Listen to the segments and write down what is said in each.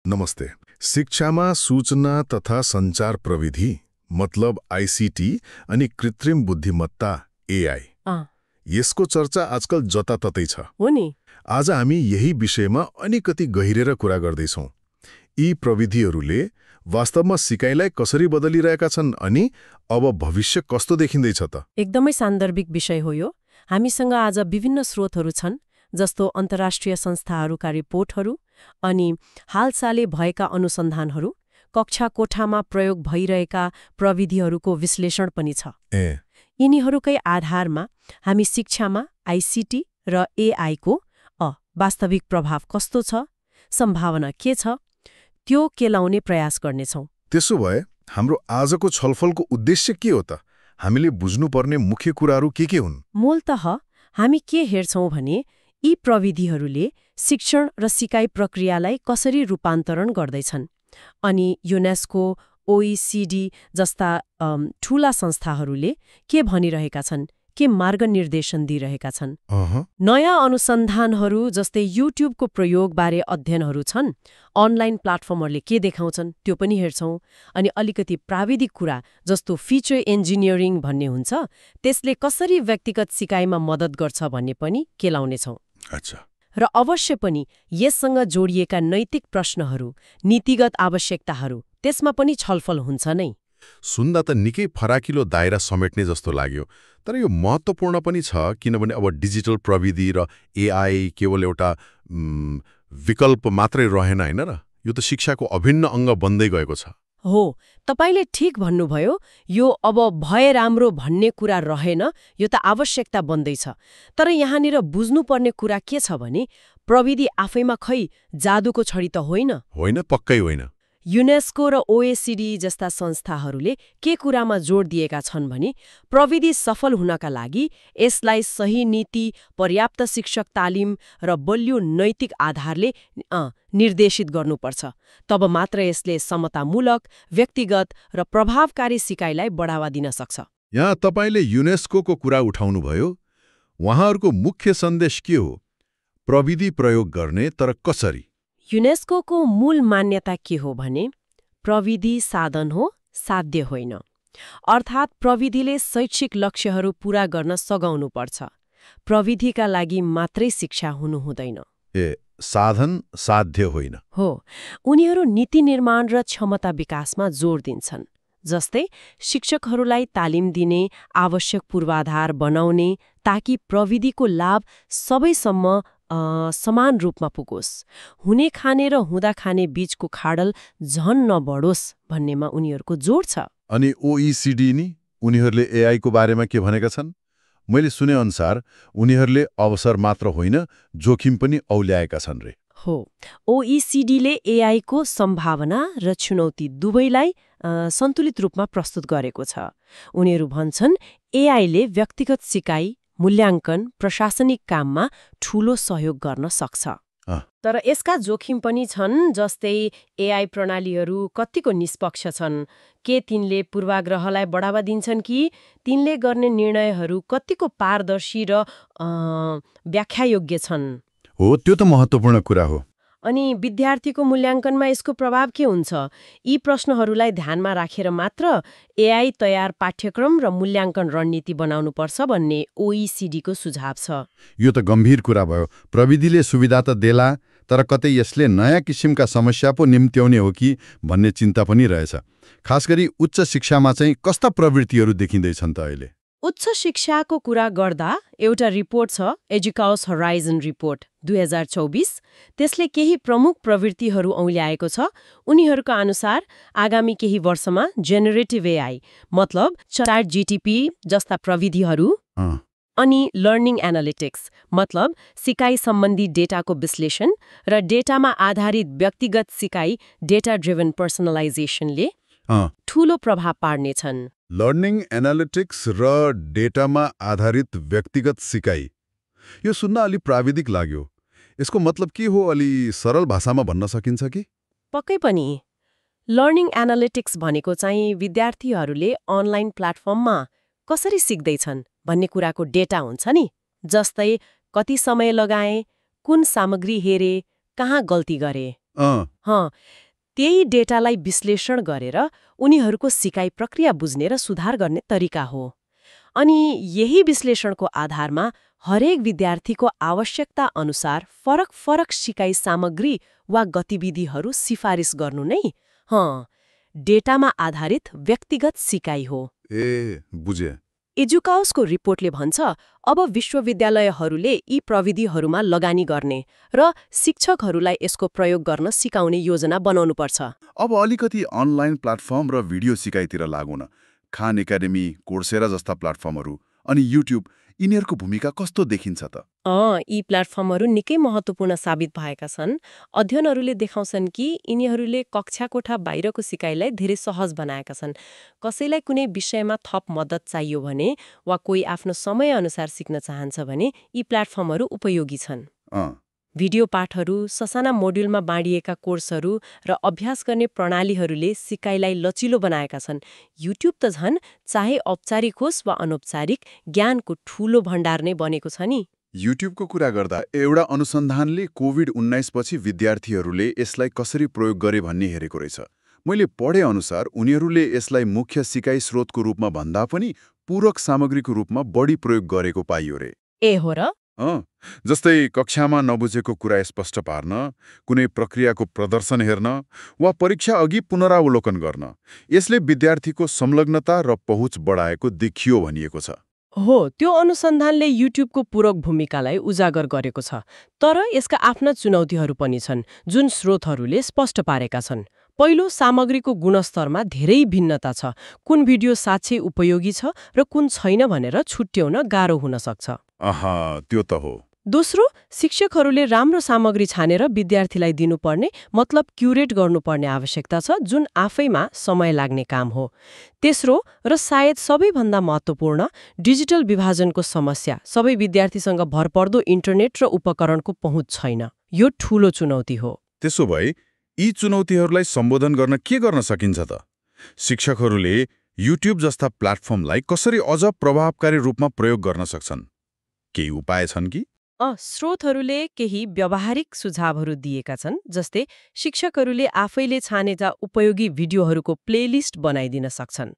नमस्ते। शिक्षामा सूचना तथा सञ्चार प्रविधि मतलब आईसीटी अनि कृत्रिम बुद्धिमत्ता एआई यसको चर्चा आजकल जताततै छ। हो नि। आज हामी यही विषयमा अलिकति गहिरेर कुरा गर्दैछौँ। यी प्रविधिहरूले वास्तवमा सिकाइलाई कसरी बदलिरहेका छन् अनि अब भविष्य कस्तो देखिँदैछ त? एकदमै सान्दर्भिक विषय हो यो। हामीसँग आज विभिन्न स्रोतहरू छन्, जस्तो अन्तर्राष्ट्रिय संस्थाहरूका रिपोर्टहरू अनि हालसालै भएका अनुसन्धानहरू, कक्षा कोठामा प्रयोग भइरहेका प्रविधिहरूको विश्लेषण पनि छ। यिनीहरूकै आधारमा हामी शिक्षामा आईसीटी र एआईको वास्तविक प्रभाव कस्तो छ, सम्भावना के छ, त्यो केलाउने प्रयास गर्नेछौँ। त्यसो भए हाम्रो आजको छलफलको उद्देश्य के हो त? हामीले बुझ्नुपर्ने मुख्य कुराहरू के हुन्? मूलतः हामी के हेर्छौँ भने यी प्रविधिहरूले शिक्षण र सिकाइ प्रक्रियालाई कसरी रूपान्तरण गर्दैछन् अनि युनेस्को, ओइसिडी जस्ता ठूला संस्थाहरूले के भनिरहेका छन्, के मार्गनिर्देशन दिइरहेका छन्। नयाँ अनुसन्धानहरू जस्तै युट्युबको प्रयोगबारे अध्ययनहरू छन्, अनलाइन प्लेटफर्महरूले के देखाउँछन् त्यो पनि हेर्छौँ, अनि अलिकति प्राविधिक कुरा जस्तो फिचर इन्जिनियरिङ भन्ने हुन्छ, त्यसले कसरी व्यक्तिगत सिकाइमा मद्दत गर्छ भन्ने पनि केलाउनेछौँ। र अवश्य पनि यससँग जोडिएका नैतिक प्रश्नहरू, नीतिगत आवश्यकताहरू, त्यसमा पनि छलफल हुन्छ नै। सुन्दा त निकै फराकिलो दायरा समेट्ने जस्तो लाग्यो, तर यो महत्त्वपूर्ण पनि छ किनभने अब डिजिटल प्रविधि र एआई केवल एउटा विकल्प मात्रै रहेन, हैन र? यो त शिक्षाको अभिन्न अङ्ग बन्दै गएको छ। हो, तपाईले ठीक भन्नुभयो। यो अब भए राम्रो भन्ने कुरा रहेन, यो त आवश्यकता बन्दैछ। तर यहाँनिर बुझ्नुपर्ने कुरा के छ भने प्रविधि आफैमा खै जादुको छडी त होइन। होइन, पक्कै होइन। युनेस्को र ओएसिडी जस्ता संस्थाहरूले के कुरामा जोड दिएका छन् भने प्रविधि सफल हुनका लागि यसलाई सही नीति, पर्याप्त शिक्षक तालिम र बलियो नैतिक आधारले निर्देशित गर्नुपर्छ। तब मात्र यसले समतामूलक, व्यक्तिगत र प्रभावकारी सिकाइलाई बढावा दिन सक्छ। यहाँ तपाईले युनेस्कोको कुरा उठाउनुभयो। उहाँहरूको मुख्य सन्देश के हो? प्रविधि प्रयोग गर्ने, तर कसरी? युनेस्कोको मूल मान्यता के हो भने प्रविधि साधन हो, साध्य होइन। अर्थात् प्रविधिले शैक्षिक लक्ष्यहरू पूरा गर्न सघाउनुपर्छ। प्रविधिका लागि मात्रै शिक्षा हुनु हुँदैन। साधन साध्य होइन। हो, उनीहरू नीति निर्माण र क्षमता विकासमा जोड दिन्छन्। जस्तै शिक्षकहरूलाई तालिम दिने, आवश्यक पूर्वाधार बनाउने, ताकि प्रविधिको लाभ सबैसम्म समान रूपमा पुगोस्, हुने खाने र हुँदा खाने बीचको खाडल झन नबढोस् भन्नेमा उनीहरूको जोड छ। अनि ओइसिडी नि उनीहरूले एआईको बारेमा के भनेका छन्? मैले सुने अनुसार उनीहरूले अवसर मात्र होइन, जोखिम पनि औल्याएका छन् रे। हो, ओइसिडीले एआईको सम्भावना र चुनौती दुवैलाई सन्तुलित रूपमा प्रस्तुत गरेको छ। उनीहरू भन्छन् एआईले व्यक्तिगत सिकाइ, मूल्याङ्कन, प्रशासनिक काममा ठूलो सहयोग गर्न सक्छ। तर यसका जोखिम पनि छन्, जस्तै एआई प्रणालीहरू कतिको निष्पक्ष छन्, के तिनले पूर्वाग्रहलाई बढावा दिन्छन् कि तिनले गर्ने निर्णयहरू कतिको पारदर्शी र व्याख्यायोग्य छन्। हो, त्यो त महत्त्वपूर्ण कुरा हो। अनि विद्यार्थीको मूल्याङ्कनमा यसको प्रभाव के हुन्छ? यी प्रश्नहरूलाई ध्यानमा राखेर मात्र एआई तयार पाठ्यक्रम र मूल्याङ्कन रणनीति बनाउनुपर्छ भन्ने ओइसिडीको सुझाव छ। यो त गम्भीर कुरा भयो। प्रविधिले सुविधा त देला, तर कतै यसले नयाँ किसिमका समस्या पो निम्त्याउने हो कि भन्ने चिन्ता पनि रहेछ। खास गरी उच्च शिक्षामा चाहिँ कस्ता प्रवृत्तिहरू देखिँदैछन् त अहिले? उच्च शिक्षाको कुरा गर्दा एउटा रिपोर्ट छ, एजुकाउस हराइजन रिपोर्ट 2024। त्यसले केही प्रमुख प्रवृत्तिहरू औल्याएको छ। उनीहरूका अनुसार आगामी केही वर्षमा जेनेरेटिभ एआई मतलब च्याट जीटीपी जस्ता प्रविधिहरू अनि लर्निङ एनालिटिक्स मतलब सिकाइ सम्बन्धी डेटाको विश्लेषण र डेटामा आधारित व्यक्तिगत सिकाइ डेटा ड्रिभन पर्सनलाइजेसनले ठूलो प्रभाव पार्नेछन्। लर्निङ एनालिटिक्स र डेटामा आधारित व्यक्तिगत सिकाइ, यो सुन्न अलि प्राविधिक लाग्यो। यसको मतलब के हो? अलि सरल भाषामा भन्न सकिन्छ कि? पक्कै पनि। लर्निङ एनालिटिक्स भनेको चाहिँ विद्यार्थीहरूले अनलाइन प्लेटफर्ममा कसरी सिक्दैछन् भन्ने कुराको डेटा हुन्छ नि। जस्तै कति समय लगाए, कुन सामग्री हेरे, कहाँ गल्ती गरे। त्यही डेटालाई विश्लेषण गरेर उनीहरूको सिकाइ प्रक्रिया बुझ्ने र सुधार गर्ने तरिका हो। अनि यही विश्लेषणको आधारमा हरेक विद्यार्थीको आवश्यकता अनुसार फरक फरक सिकाइ सामग्री वा गतिविधिहरू सिफारिस गर्नु नै डेटामा आधारित व्यक्तिगत सिकाइ हो। बुझे। एजुकाउसको रिपोर्टले भन्छ अब विश्वविद्यालयहरूले यी प्रविधिहरूमा लगानी गर्ने र शिक्षकहरूलाई यसको प्रयोग गर्न सिकाउने योजना बनाउनुपर्छ। अब अलिकति अनलाइन प्लेटफर्म र भिडियो सिकाइतिर लागौँ न। खान एकाडेमी, कोर्सेरा जस्ता प्लेटफर्महरू अनि युट्युब, यिनीहरूको भूमिका कस्तो देखिन्छ त? यी प्लेटफर्महरू निकै महत्त्वपूर्ण साबित भएका छन्। अध्ययनहरूले देखाउँछन् कि यिनीहरूले कक्षा कोठा बाहिरको सिकाइलाई धेरै सहज बनाएका छन्। कसैलाई कुनै विषयमा थप मद्दत चाहियो भने वा कोही आफ्नो समयअनुसार सिक्न चाहन्छ भने यी प्लेटफर्महरू उपयोगी छन्। भिडियो पाठहरू, ससाना मोड्युलमा बाँडिएका कोर्सहरू र अभ्यास गर्ने प्रणालीहरूले सिकाइलाई लचिलो बनाएका छन्। युट्युब त झन् चाहे औपचारिक होस् वा अनौपचारिक ज्ञानको ठूलो भण्डार नै बनेको छ नि। युट्युबको कुरा गर्दा एउटा अनुसन्धानले कोभिड-19 पछि विद्यार्थीहरूले यसलाई कसरी प्रयोग गरे भन्ने हेरेको रहेछ। मैले पढे अनुसार उनीहरूले यसलाई मुख्य सिकाइ स्रोतको रूपमा भन्दा पनि पूरक सामग्रीको रूपमा बढी प्रयोग गरेको पाइयो रे। हो र? जस्तै कक्षामा नबुझेको कुरा स्पष्ट पार्न, कुनै प्रक्रियाको प्रदर्शन हेर्न वा परीक्षा अघि पुनरावलोकन गर्न। यसले विद्यार्थीको संलग्नता र पहुँच बढाएको देखियो भनिएको छ। त्यो अनुसन्धानले युट्युबको पूरक भूमिकालाई उजागर गरेको छ। तर यसका आफ्ना चुनौतीहरू पनि छन्, जुन स्रोतहरूले स्पष्ट पारेका छन्। पहिलो, सामग्रीको गुणस्तरमा धेरै भिन्नता छ। कुन भिडियो साँच्चै उपयोगी छ र कुन छैन भनेर छुट्याउन गाह्रो हुन सक्छ। त्यो त हो। दोस्रो, शिक्षकहरूले राम्रो सामग्री छानेर विद्यार्थीलाई दिनुपर्ने, मतलब क्युरेट गर्नुपर्ने आवश्यकता छ, जुन आफैमा समय लाग्ने काम हो। तेस्रो र सायद सबैभन्दा महत्त्वपूर्ण, डिजिटल विभाजनको समस्या। सबै विद्यार्थीसँग भरपर्दो इन्टरनेट र उपकरणको पहुँच छैन। यो ठूलो चुनौती हो। त्यसो भए यी चुनौतीहरूलाई सम्बोधन गर्न के गर्न सकिन्छ त? शिक्षकहरूले युट्युब जस्ता प्लेटफर्मलाई कसरी अझ प्रभावकारी रूपमा प्रयोग गर्न सक्छन्? केही उपाय छन् कि? स्रोतहरूले केही व्यावहारिक सुझावहरू दिएका छन्। जस्तै शिक्षकहरूले आफैले छानेका उपयोगी भिडियोहरूको प्लेलिस्ट बनाइदिन सक्छन्।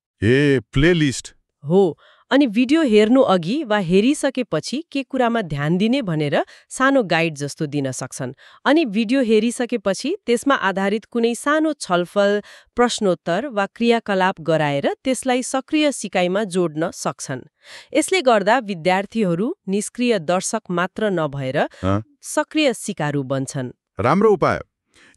प्लेलिस्ट हो। अनि भिडियो हेर्नु अघि वा हेरिसकेपछि के कुरामा ध्यान दिने भनेर सानो गाइड जस्तो दिन सक्छन्। अनि भिडियो हेरिसकेपछि त्यसमा आधारित कुनै सानो छलफल, प्रश्नोत्तर वा क्रियाकलाप गराएर त्यसलाई सक्रिय सिकाइमा जोड्न सक्छन्। यसले गर्दा विद्यार्थीहरू निष्क्रिय दर्शक मात्र नभएर सक्रिय सिकारु बन्छन्। राम्रो उपाय।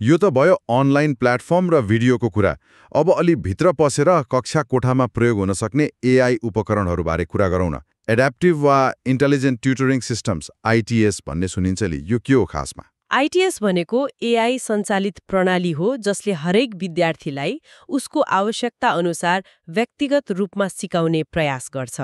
यो त भयो अनलाइन प्लेटफर्म र भिडियोको कुरा। अब अलि भित्र पसेर कक्षा कोठामा प्रयोग हुन सक्ने एआई उपकरणहरूबारे कुरा गरौँ न। एड्याप्टिभ वा इन्टेलिजेन्ट ट्युटरिङ सिस्टम्स, आइटिएस भन्ने सुनिन्छ नि, यो के हो खासमा? आइटिएस भनेको एआई सञ्चालित प्रणाली हो जसले हरेक विद्यार्थीलाई उसको आवश्यकता अनुसार व्यक्तिगत रूपमा सिकाउने प्रयास गर्छ।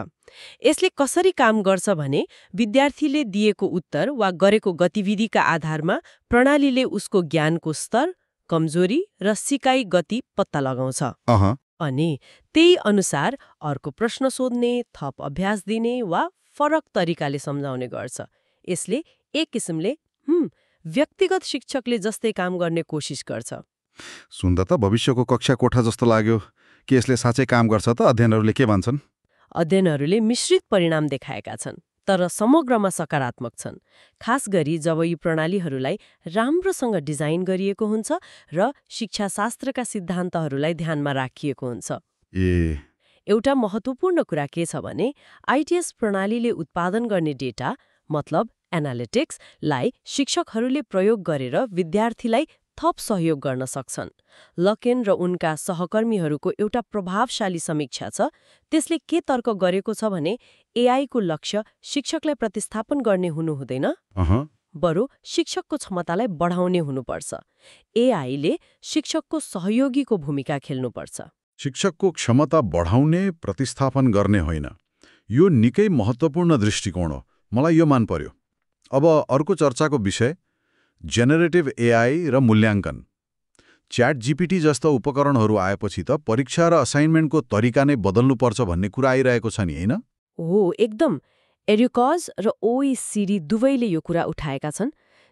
यसले कसरी काम गर्छ भने विद्यार्थीले दिएको उत्तर वा गरेको गतिविधिका आधारमा प्रणालीले उसको ज्ञानको स्तर, कमजोरी र सिकाइ गति पत्ता लगाउँछ। अनि त्यही अनुसार अर्को प्रश्न सोध्ने, थप अभ्यास दिने वा फरक तरिकाले सम्झाउने गर्छ। यसले एक किसिमले व्यक्तिगत शिक्षकले जस्तै काम गर्ने कोसिस गर्छ। सुन्दा त भविष्यको कक्षा कोठा जस्तो लाग्यो। के यसले साँच्चै काम गर्छ त? अध्ययनहरूले के भन्छन्? अध्ययनहरूले मिश्रित परिणाम देखाएका छन्, तर समग्रमा सकारात्मक छन्। खास गरी जब यी प्रणालीहरूलाई राम्रोसँग डिजाइन गरिएको हुन्छ र शिक्षाशास्त्रका सिद्धान्तहरूलाई ध्यानमा राखिएको हुन्छ। एउटा महत्त्वपूर्ण कुरा के छ भने आइटिएस प्रणालीले उत्पादन गर्ने डेटा, मतलब एनालिटिक्सलाई शिक्षकहरूले प्रयोग गरेर विद्यार्थीलाई थप सहयोग गर्न सक्छन्। लकेन र उनका सहकर्मीहरूको एउटा प्रभावशाली समीक्षा छ। त्यसले के तर्क गरेको छ भने एआईको लक्ष्य शिक्षकलाई प्रतिस्थापन गर्ने हुनु हुँदैन, बरु शिक्षकको क्षमतालाई बढाउने हुनुपर्छ। एआईले शिक्षकको सहयोगीको भूमिका खेल्नुपर्छ। शिक्षकको क्षमता बढाउने, प्रतिस्थापन गर्ने होइन। यो निकै महत्त्वपूर्ण दृष्टिकोण हो। मलाई यो मान पर्यो। अब अर्को चर्चाको विषय जेनेरेटिभ एआई र मूल्याङ्कन। च्याट जीपीटी जस्ता उपकरणहरू आएपछि त परीक्षा र असाइनमेन्टको तरिका नै बदल्नुपर्छ भन्ने कुरा आइरहेको छ नि, होइन? हो, एकदम। एड्युकज र ओइसिडी दुवैले यो कुरा उठाएका छन्।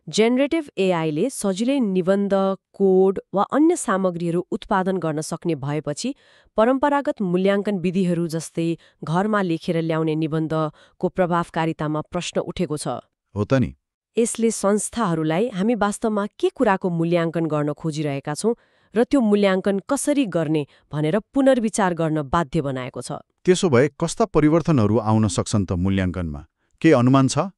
जेनरेटिभ एआईले सजिलै निबन्ध, कोड वा अन्य सामग्रीहरू उत्पादन गर्न सक्ने भएपछि परम्परागत मूल्याङ्कन विधिहरू जस्तै घरमा लेखेर ल्याउने निबन्धको प्रभावकारितामा प्रश्न उठेको छ। हो त नि। यसले संस्थाहरूलाई हामी वास्तवमा के कुराको मूल्याङ्कन गर्न खोजिरहेका छौं र त्यो मूल्याङ्कन कसरी गर्ने भनेर पुनर्विचार गर्न बाध्य बनाएको छ। त्यसो भए कस्ता परिवर्तनहरू आउन सक्छन् त मूल्याङ्कनमा? के अनुमान छ?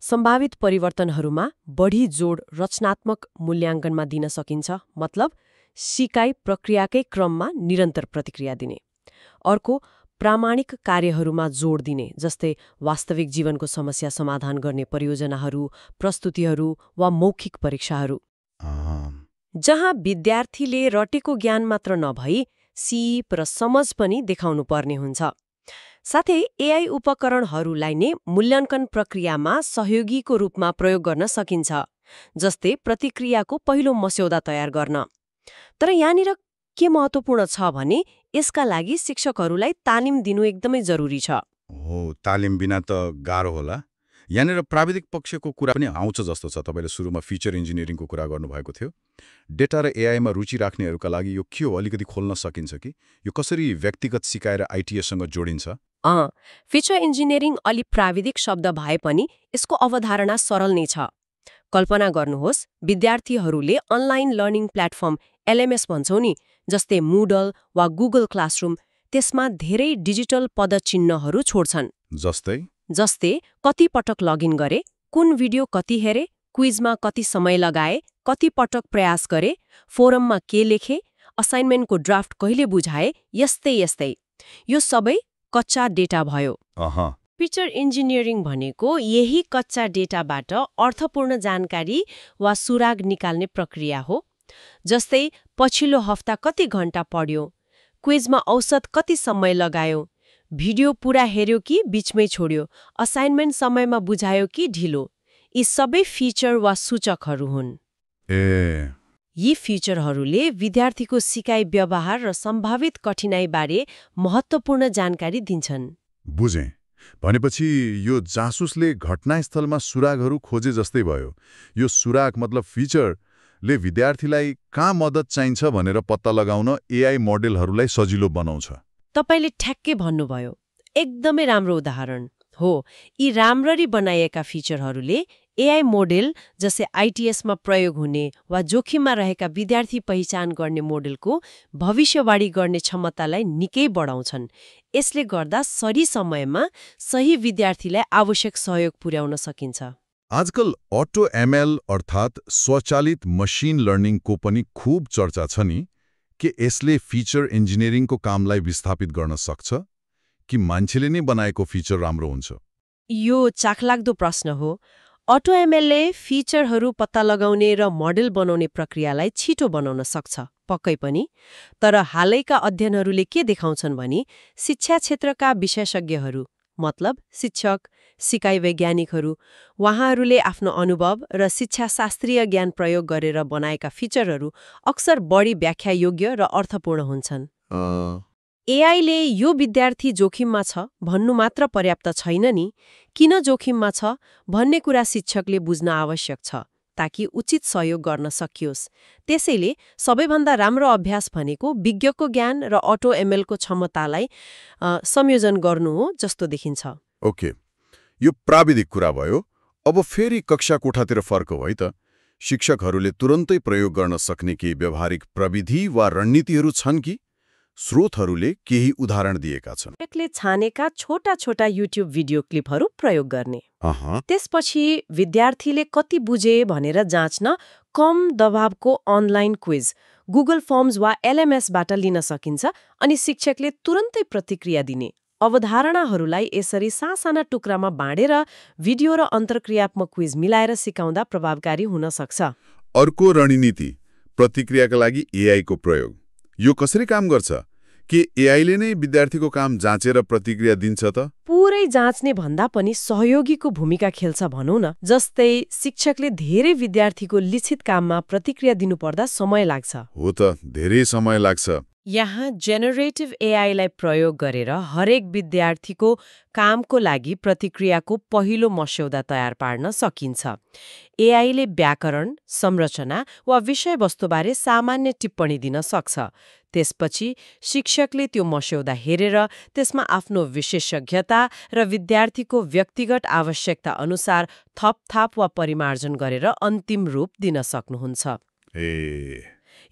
सम्भावित परिवर्तनहरूमा बढी जोड रचनात्मक मूल्याङ्कनमा दिन सकिन्छ, मतलब सिकाइ प्रक्रियाकै क्रममा निरन्तर प्रतिक्रिया दिने। अर्को, प्रामाणिक कार्यहरूमा जोड दिने, जस्तै वास्तविक जीवनको समस्या समाधान गर्ने परियोजनाहरू, प्रस्तुतिहरू वा मौखिक परीक्षाहरू, जहाँ विद्यार्थीले रटेको ज्ञान मात्र नभई सिप र समझ पनि देखाउनु पर्ने हुन्छ। साथै एआई उपकरणहरूलाई नै मूल्याङ्कन प्रक्रियामा सहयोगीको रूपमा प्रयोग गर्न सकिन्छ, जस्तै प्रतिक्रियाको पहिलो मस्यौदा तयार गर्न। तर यहाँनिर के महत्त्वपूर्ण छ भने यसका लागि शिक्षकहरूलाई तालिम दिनु एकदमै जरुरी छ। हो, तालिम बिना त गाह्रो होला। यहाँनिर प्राविधिक पक्षको कुरा पनि आउँछ जस्तो छ। तपाईँले सुरुमा फिचर इन्जिनियरिङको कुरा गर्नुभएको थियो। डेटा र एआईमा रुचि राख्नेहरूका लागि यो के हो, अलिकति खोल्न सकिन्छ कि? यो कसरी व्यक्तिगत सिकाइ र आइटीएससँग जोडिन्छ? फिचर इन्जिनियरिङ अलि प्राविधिक शब्द भए पनि यसको अवधारणा सरल नै छ। कल्पना गर्नुहोस्, विद्यार्थीहरूले अनलाइन लर्निङ प्लेटफर्म एलएमएस भन्छौँ नि, जस्तै मुडल वा गुगल क्लासरुम, त्यसमा धेरै डिजिटल पदचिन्हहरू छोड्छन्। जस्तै कति पटक लगइन गरे, कुन भिडियो कति हेरे, क्विजमा कति समय लगाए, कति पटक प्रयास गरे, फोरममा के लेखे, असाइनमेन्टको ड्राफ्ट कहिले बुझाए, यस्तै। यो सबै कच्चा डेटा भयो। फिचर इन्जिनियरिङ भनेको यही कच्चा डेटाबाट अर्थपूर्ण जानकारी वा सुराग निकाल्ने प्रक्रिया हो। जस्तै पछिल्लो हप्ता कति घण्टा पढ्यो, क्विजमा औसत कति समय लगायो, भिडियो पुरा हेर्यो कि बीचमै छोड्यो, असाइनमेन्ट समयमा बुझायो कि ढिलो। यी सबै फिचर वा सूचकहरू हुन्। यी फिचरहरूले विद्यार्थीको सिकाइ व्यवहार र सम्भावित कठिनाइबारे महत्त्वपूर्ण जानकारी दिन्छन्। बुझेँ। भनेपछि यो जासुसले घटनास्थलमा सुरागहरू खोजे जस्तै भयो। यो सुराग मतलब फिचरले विद्यार्थीलाई कहाँ मद्दत चाहिन्छ भनेर पत्ता लगाउन एआई मोडेलहरूलाई सजिलो बनाउँछ। तपाईले ठ्याक्कै भन्नुभयो। एकदमै राम्रो उदाहरण हो। यी राम्ररी बनाइएका फिचरहरूले एआई मोडेल जस्तै आइटीएसमा प्रयोग हुने वा जोखिममा रहेका विद्यार्थी पहिचान गर्ने मोडेलको भविष्यवाणी गर्ने क्षमतालाई निकै बढाउँछन्। यसले गर्दा सही समयमा सही विद्यार्थीलाई आवश्यक सहयोग पुर्याउन सकिन्छ। आजकल अटो एमएल अर्थात् स्वचालित मसिन लर्निङको पनि खूब चर्चा छ नि। के यसले फिचर इन्जिनियरिङको कामलाई विस्थापित गर्न सक्छ कि मान्छेले नै बनाएको फिचर राम्रो हुन्छ? यो चाखलाग्दो प्रश्न हो। अटो एमएलले फिचरहरू पत्ता लगाउने र मोडेल बनाउने प्रक्रियालाई छिटो बनाउन सक्छ, पक्कै पनि। तर हालैका अध्ययनहरूले के देखाउँछन् भने शिक्षा क्षेत्रका विशेषज्ञहरू, मतलब शिक्षक, सिकाइ वैज्ञानिकहरू, उहाँहरूले आफ्नो अनुभव र शिक्षाशास्त्रीय ज्ञान प्रयोग गरेर बनाएका फिचरहरू अक्सर बढी व्याख्यायोग्य र अर्थपूर्ण हुन्छन्। एआईले यो विद्यार्थी जोखिममा छ भन्नु मात्र पर्याप्त छैन नि। किन जोखिममा छ भन्ने कुरा शिक्षकले बुझ्न आवश्यक छ, ताकि उचित सहयोग गर्न सकियोस्। त्यसैले सबैभन्दा राम्रो अभ्यास भनेको विज्ञको ज्ञान र अटो एमएलको क्षमतालाई संयोजन गर्नु हो जस्तो देखिन्छ। ओके, यो प्राविधिक कुरा भयो। अब फेरि कक्षा कोठातिर फर्कौ है त। शिक्षकहरूले तुरन्तै प्रयोग गर्न सक्ने केही व्यावहारिक प्रविधि वा रणनीतिहरू छन् कि? स्रोतहरूले केही उदाहरण दिएका छन्। शिक्षकले छानेका छोटा छोटा युट्युब भिडियो क्लिपहरू प्रयोग गर्ने। त्यसपछि विद्यार्थीले कति बुझे भनेर जाँच्न कम दबावको अनलाइन क्विज गुगल फर्म्स वा एलएमएसबाट लिन सकिन्छ अनि शिक्षकले तुरन्तै प्रतिक्रिया दिने। अवधारणाहरूलाई यसरी सासाना टुक्रामा बाँडेर भिडियो र अन्तर्क्रियात्मक क्विज मिलाएर सिकाउँदा प्रभावकारी हुन सक्छ। अर्को रणनीति प्रतिक्रियाका लागि एआईको प्रयोग। यो कसरी काम गर्छ? के एआईले नै विद्यार्थीको काम जाँचेर प्रतिक्रिया दिन्छ त? पुरै जाँच्ने भन्दा पनि सहयोगीको भूमिका खेल्छ भनौँ न। जस्तै शिक्षकले धेरै विद्यार्थीको लिखित काममा प्रतिक्रिया दिनुपर्दा समय लाग्छ। हो त, धेरै समय लाग्छ। यहाँ जेनरेटिभ एआईलाई प्रयोग गरेर हरेक विद्यार्थीको कामको लागि प्रतिक्रियाको पहिलो मस्यौदा तयार पार्न सकिन्छ। एआईले व्याकरण, संरचना वा विषयवस्तुबारे सामान्य टिप्पणी दिन सक्छ। त्यसपछि शिक्षकले त्यो मस्यौदा हेरेर त्यसमा आफ्नो विशेषज्ञता र विद्यार्थीको व्यक्तिगत आवश्यकता अनुसार थपथाप वा परिमार्जन गरेर अन्तिम रूप दिन सक्नुहुन्छ।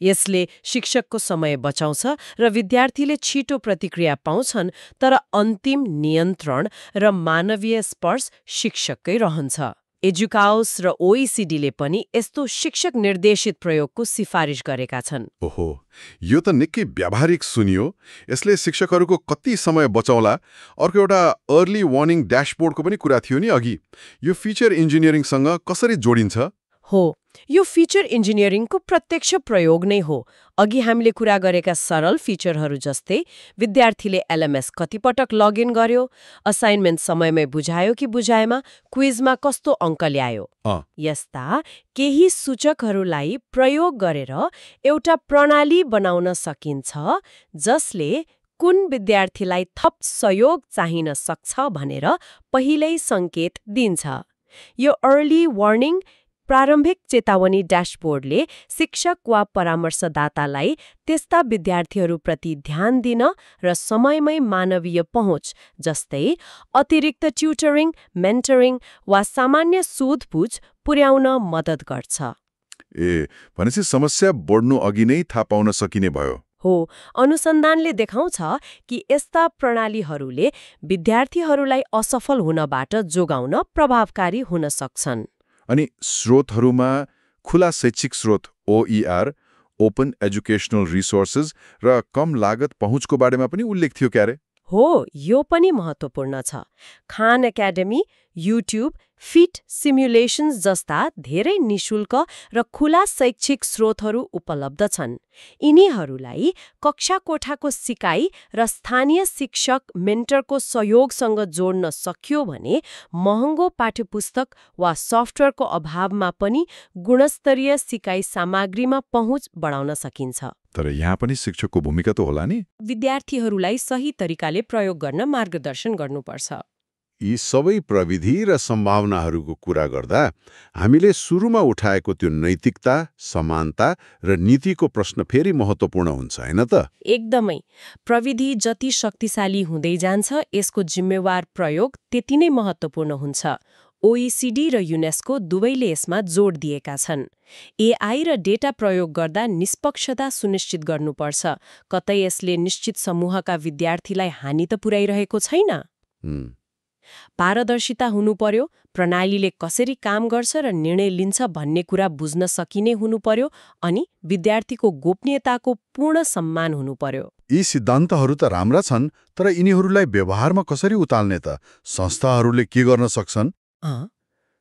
यसले शिक्षकको समय बचाउँछ र विद्यार्थीले छिटो प्रतिक्रिया पाउँछन्, तर अन्तिम नियन्त्रण र मानवीय स्पर्श शिक्षककै रहन्छ। एजुकाउस र ओइसिडीले पनि यस्तो शिक्षक निर्देशित प्रयोगको सिफारिस गरेका छन्। ओहो, यो त निकै व्यावहारिक सुनियो। यसले शिक्षकहरूको कति समय बचाउला। अर्को एउटा अर्ली वार्निङ ड्याशबोर्डको पनि कुरा थियो नि अघि। यो फिचर इन्जिनियरिङसँग कसरी जोडिन्छ? हो, यो फिचर इन्जिनियरिङको प्रत्यक्ष प्रयोग नै हो। अघि हामीले कुरा गरेका सरल फिचरहरू जस्तै विद्यार्थीले एलएमएस कतिपटक लगइन गर्यो, असाइनमेन्ट समयमै बुझायो कि बुझाएमा, क्विजमा कस्तो अङ्क ल्यायो, यस्ता केही सूचकहरूलाई प्रयोग गरेर एउटा प्रणाली बनाउन सकिन्छ जसले कुन विद्यार्थीलाई थप सहयोग चाहिन सक्छ भनेर पहिल्यै सङ्केत दिन्छ। यो अर्ली वार्निङ प्रारम्भिक चेतावनी ड्याशबोर्डले शिक्षक वा परामर्शदातालाई त्यस्ता विद्यार्थीहरूप्रति ध्यान दिन र समयमै मानवीय पहुँच जस्तै अतिरिक्त ट्युटरिङ, मेन्टरिङ वा सामान्य सोधबुझ पुर्याउन मद्दत गर्छ। भनेपछि समस्या बढ्नु अघि नै थाहा पाउन सकिने भयो। हो, अनुसन्धानले देखाउँछ कि यस्ता प्रणालीहरूले विद्यार्थीहरूलाई असफल हुनबाट जोगाउन प्रभावकारी हुन सक्छन्। अनि स्रोतहरूमा खुला शैक्षिक स्रोत ओइआर, ओपन एजुकेशनल रिसोर्सेस र कम लागत पहुँचको बारेमा पनि उल्लेख थियो क्यारे? हो, यो पनि महत्त्वपूर्ण छ। खान एकाडेमी, युट्युब, फिट सिमुलेशन्स जस्ता धेरै निशुल्क र खुला शैक्षिक स्रोतहरू उपलब्ध छन्। यिनीहरूलाई कक्षा कोठाको सिकाइ र स्थानीय शिक्षक मेन्टरको सहयोगसँग जोड्न सकियो भने महँगो पाठ्यपुस्तक वा सफ्टवेयरको अभावमा पनि गुणस्तरीय सिकाइ सामग्रीमा पहुँच बढाउन सकिन्छ। तर यहाँ पनि शिक्षकको भूमिका त होला नि? विद्यार्थीहरूलाई सही तरिकाले प्रयोग गर्न मार्गदर्शन गर्नुपर्छ। यी सबै प्रविधि र सम्भावनाहरूको कुरा गर्दा हामीले सुरुमा उठाएको त्यो नैतिकता, समानता र नीतिको प्रश्न फेरि महत्त्वपूर्ण हुन्छ, हैन त? एकदमै। प्रविधि जति शक्तिशाली हुँदै जान्छ, यसको जिम्मेवार प्रयोग त्यति नै महत्त्वपूर्ण हुन्छ। ओइसिडी र युनेस्को दुवैले यसमा जोड दिएका छन्। एआई र डेटा प्रयोग गर्दा निष्पक्षता सुनिश्चित गर्नुपर्छ। कतै यसले निश्चित समूहका विद्यार्थीलाई हानि त पुर्याइरहेको छैन। पारदर्शिता हुनु पर्यो, प्रणालीले कसरी काम गर्छ र निर्णय लिन्छ भन्ने कुरा बुझ्न सकिने हुनु पर्यो, अनि विद्यार्थीको गोपनीयताको पूर्ण सम्मान हुनु पर्यो। यी सिद्धान्तहरू त राम्रा छन्, तर यिनीहरूलाई व्यवहारमा कसरी उताल्ने त? संस्थाहरूले के गर्न सक्छन्?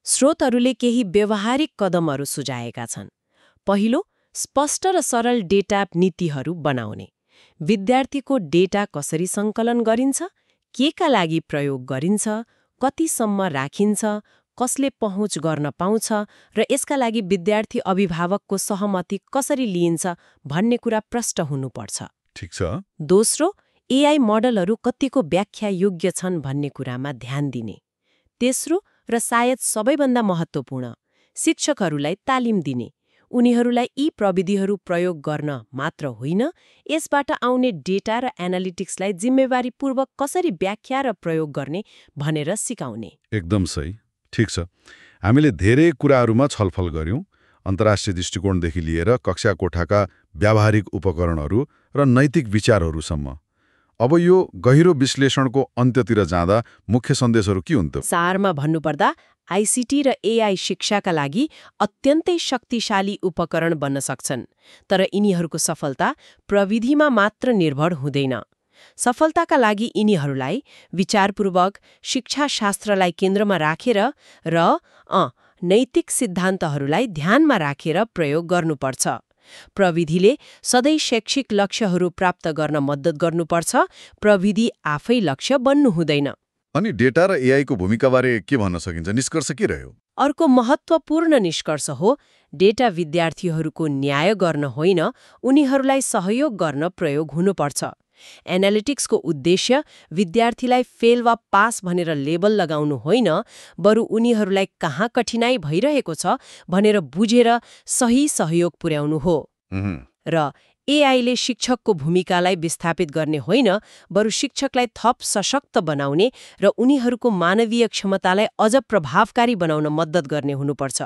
स्रोतहरूले केही व्यवहारिक कदमहरू सुझाएका छन्। पहिलो, स्पष्ट र सरल डेटा नीतिहरू बनाउने। विद्यार्थीको डेटा कसरी सङ्कलन गरिन्छ, केका लागि प्रयोग गरिन्छ, कतिसम्म राखिन्छ, कसले पहुँच गर्न पाउँछ र यसका लागि विद्यार्थी अभिभावकको सहमति कसरी लिइन्छ भन्ने कुरा प्रष्ट हुनुपर्छ। ठिक छ। दोस्रो, एआई मोडलहरू कतिको व्याख्या योग्य छन् भन्ने कुरामा ध्यान दिने। तेस्रो र सायद सबैभन्दा महत्त्वपूर्ण, शिक्षकहरूलाई तालिम दिने। उनीहरूलाई यी प्रविधिहरू प्रयोग गर्न मात्र होइन, यसबाट आउने डेटा र एनालिटिक्सलाई जिम्मेवारीपूर्वक कसरी व्याख्या र प्रयोग गर्ने भनेर सिकाउने। एकदम सही। ठिक छ, हामीले धेरै कुराहरूमा छलफल गर्यौं, अन्तर्राष्ट्रिय दृष्टिकोणदेखि लिएर कक्षा कोठाका व्यावहारिक उपकरणहरू र नैतिक विचारहरूसम्म। अब यो गहिरो विश्लेषणको अन्त्यतिर जाँदा मुख्य सन्देशहरू के हुन् त? सारमा भन्नुपर्दा आइसिटी र एआई शिक्षाका लागि अत्यन्तै शक्तिशाली उपकरण बन्न सक्छन्, तर यिनीहरूको सफलता प्रविधिमा मात्र निर्भर हुँदैन। सफलताका लागि यिनीहरूलाई विचारपूर्वक, शिक्षाशास्त्रलाई केन्द्रमा राखेर र नैतिक सिद्धान्तहरूलाई ध्यानमा राखेर प्रयोग गर्नुपर्छ। प्रविधिले सधैँ शैक्षिक लक्ष्यहरू प्राप्त गर्न मद्दत गर्नुपर्छ, प्रविधि आफै लक्ष्य बन्नु हुँदैन। अनि डेटा र एआईको भूमिकाबारे के भन्न सकिन्छ? निष्कर्ष के रह्यो? अर्को महत्त्वपूर्ण निष्कर्ष हो डेटा विद्यार्थीहरूको न्याय गर्न होइन, उनीहरूलाई सहयोग गर्न प्रयोग हुनुपर्छ। एनालिटिक्सको उद्देश्य विद्यार्थीलाई फेल वा पास भनेर लेबल लगाउनु होइन, बरु उनीहरूलाई कहाँ कठिनाइ भइरहेको छ भनेर बुझेर सही सहयोग पुर्याउनु हो। र एआईले शिक्षकको भूमिकालाई विस्थापित गर्ने होइन, बरु शिक्षकलाई थप सशक्त बनाउने र उनीहरूको मानवीय क्षमतालाई अझ प्रभावकारी बनाउन मद्दत गर्ने हुनुपर्छ।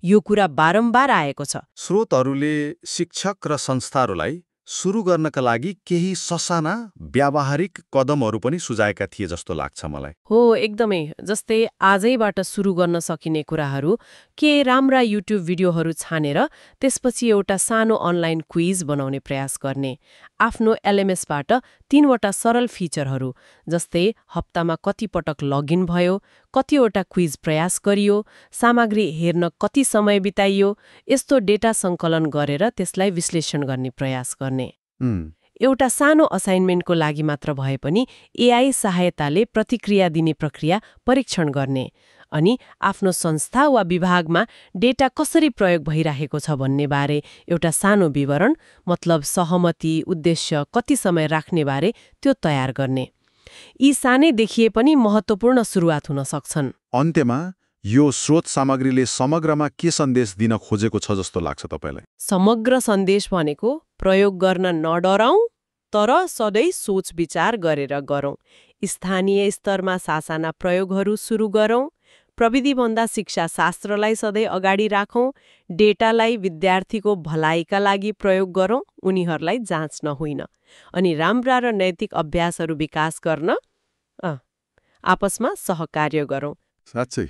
यो कुरा बारम्बार आएको छ। स्रोतहरूले शिक्षक र संस्थाहरूलाई सुरु गर्नका लागि केही ससाना व्यावहारिक कदमहरू पनि सुझाएका थिए जस्तो लाग्छ मलाई। हो, एकदमै। जस्तै आजैबाट सुरु गर्न सकिने कुराहरू, के राम्रा युट्युब भिडियोहरू छानेर त्यसपछि एउटा सानो अनलाइन क्विज बनाउने प्रयास गर्ने, आफ्नो एलएमएसबाट 3वटा सरल फिचरहरू जस्तै हप्तामा कति पटक लगइन भयो, कतिवटा क्विज प्रयास गरियो, सामग्री हेर्न कति समय बिताइयो, यस्तो डेटा सङ्कलन गरेर त्यसलाई विश्लेषण गर्ने प्रयास गर्ने। एउटा सानो असाइनमेन्टको लागि मात्र भए पनि एआई सहायताले प्रतिक्रिया दिने प्रक्रिया परीक्षण गर्ने अनि आफ्नो संस्था वा विभागमा डेटा कसरी प्रयोग भइरहेको छ भन्ने बारे एउटा सानो विवरण, मतलब सहमति, उद्देश्य, कति समय राख्ने बारे त्यो तयार गर्ने। यी सानै देखिए पनि महत्त्वपूर्ण सुरुवात हुन सक्छन्। अन्त्यमा यो स्रोत सामग्रीले समग्रमा के सन्देश दिन खोजेको छ जस्तो लाग्छ तपाईँलाई? समग्र सन्देश भनेको प्रयोग गर्न नडराउँ, तर सधैँ सोच विचार गरेर गरौँ। स्थानीय स्तरमा सासाना प्रयोगहरू सुरु गरौँ। प्रविधिभन्दा शिक्षाशास्त्रलाई सधैँ अगाडि राखौँ। डेटालाई विद्यार्थीको भलाइका लागि प्रयोग गरौँ, उनीहरूलाई जाँच्न होइन। अनि राम्रा र नैतिक अभ्यासहरू विकास गर्न आपसमा सहकार्य गरौँ। साँच्चै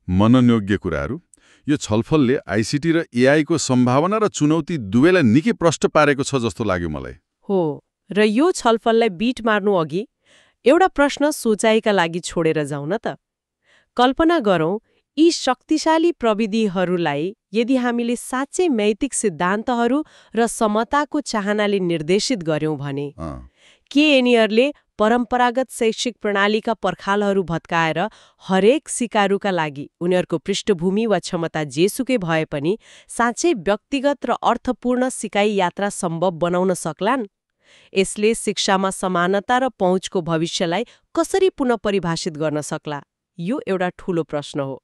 मननयोग्य कुराहरू। यो छलफलले आइसिटी र एआईको सम्भावना र चुनौती दुवैलाई निकै प्रष्ट पारेको छ जस्तो लाग्यो मलाई। हो, र यो छलफललाई बीट मार्नु अघि एउटा प्रश्न सोचाइका लागि छोडेर जाउँ न त। कल्पना गरौँ, यी शक्तिशाली प्रविधिहरूलाई यदि हामीले साँच्चै नैतिक सिद्धान्तहरू र समताको चाहनाले निर्देशित गर्यौं भने के यिनीहरूले परम्परागत शैक्षिक प्रणालीका पर्खालहरू भत्काएर हरेक सिकारुका लागि उनीहरूको पृष्ठभूमि वा क्षमता जेसुकै भए पनि साँच्चै व्यक्तिगत र अर्थपूर्ण सिकाइ यात्रा सम्भव बनाउन सक्लान्? यसले शिक्षामा समानता र पहुँचको भविष्यलाई कसरी पुनः परिभाषित गर्न सक्ला? यो एउटा ठूलो प्रश्न हो।